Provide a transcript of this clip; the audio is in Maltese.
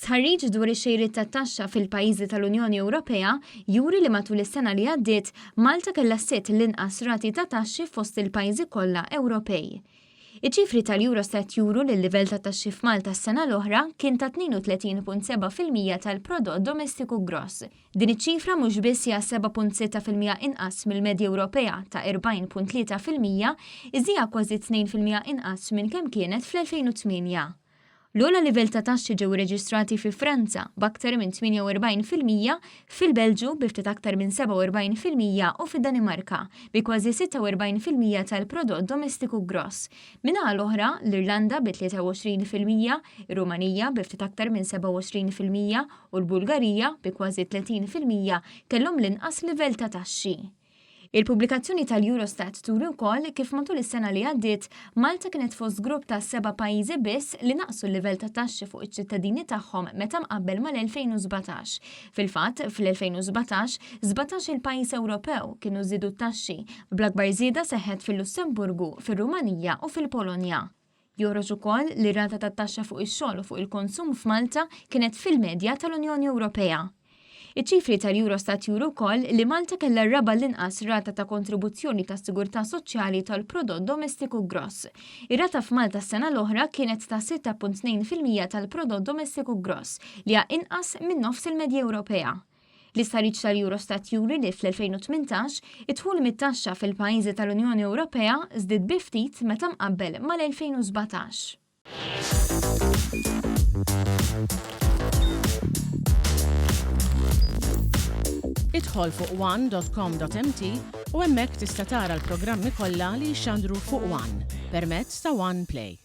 Stħarriġ dwar ix-xejriet tat-taxxa fil-pajjiżi tal-Unjoni Ewropea juri li matul is-sena li għaddiet, Malta kellha s-sitt l-inqas rati ta' taxxi fost il-pajjiżi kollha Ewropej. Iċ-ċifri tal-Eurostat juru li l-livell ta' taxxi f'Malta s-sena l-oħra kien ta' 32.7% tal-prodott domestiku gross. Din iċ-ċifra mhux biss hija 7.6% inqas mill-medja Ewropea ta' 40.3%, iżda hija kważi 2% inqas minn kemm kienet fl-2008. L-ogħla livell ta' taxxi ġew irreġistrati fi Franza, b'aktar minn 48%, fil-Belġju, bi ftit aktar minn 47% u fid-Danimarka, bi kważi 46% tal-prodott domestiku gross. Min-naħa l-oħra, l-Irlanda bi 23%, ir-Rumanija bi ftit aktar minn 27% u l-Bulgarija bi kważi 30% kellhom l-inqas livell ta' taxxi. Il-pubblikazzjoni tal-Eurostat turi wkoll kif matul is-sena li għaddiet, Malta kienet fost grupp ta' seba' pajjiżi biss li naqqsu l-livell ta' taxxi fuq iċ-ċittadini tagħhom meta mqabbel mal-2017. Fil-fatt, fl-2017, sbatax-il pajjiż Ewropew kienu żiedu t-taxxi, bl-akbar żieda seħħet fil-Lussemburgu, fir-Rumanija u fil-Polonja. Joħroġ ukoll li r-rata tat-taxxa fuq ix-xogħol u fuq il-konsum f'Malta kienet fil-medja tal-Unjoni Ewropea. Iċ-ċifri tal-Eurostat juru wkoll li Malta kellha r-raba' l-inqas rata ta' kontribuzzjoni tas-sigurtà soċjali tal-prodott domestiku gross. Ir-rata f'Malta s-sena l-oħra kienet ta' 6.2% tal-prodott domestiku gross, li hija inqas minn nofs il-medja Ewropea. L-istħarriġ tal-Eurostat juri li fl-2018, id-dħul mit-taxxa fil-pajjiżi tal-Unjoni Ewropea żdied bi ftit meta mqabbel mal-2017. Idħol fuq one dot com dot mt u hemmhekk tista' tara l-programmi kollha li jixxandru fuq one permezz ta' One Play.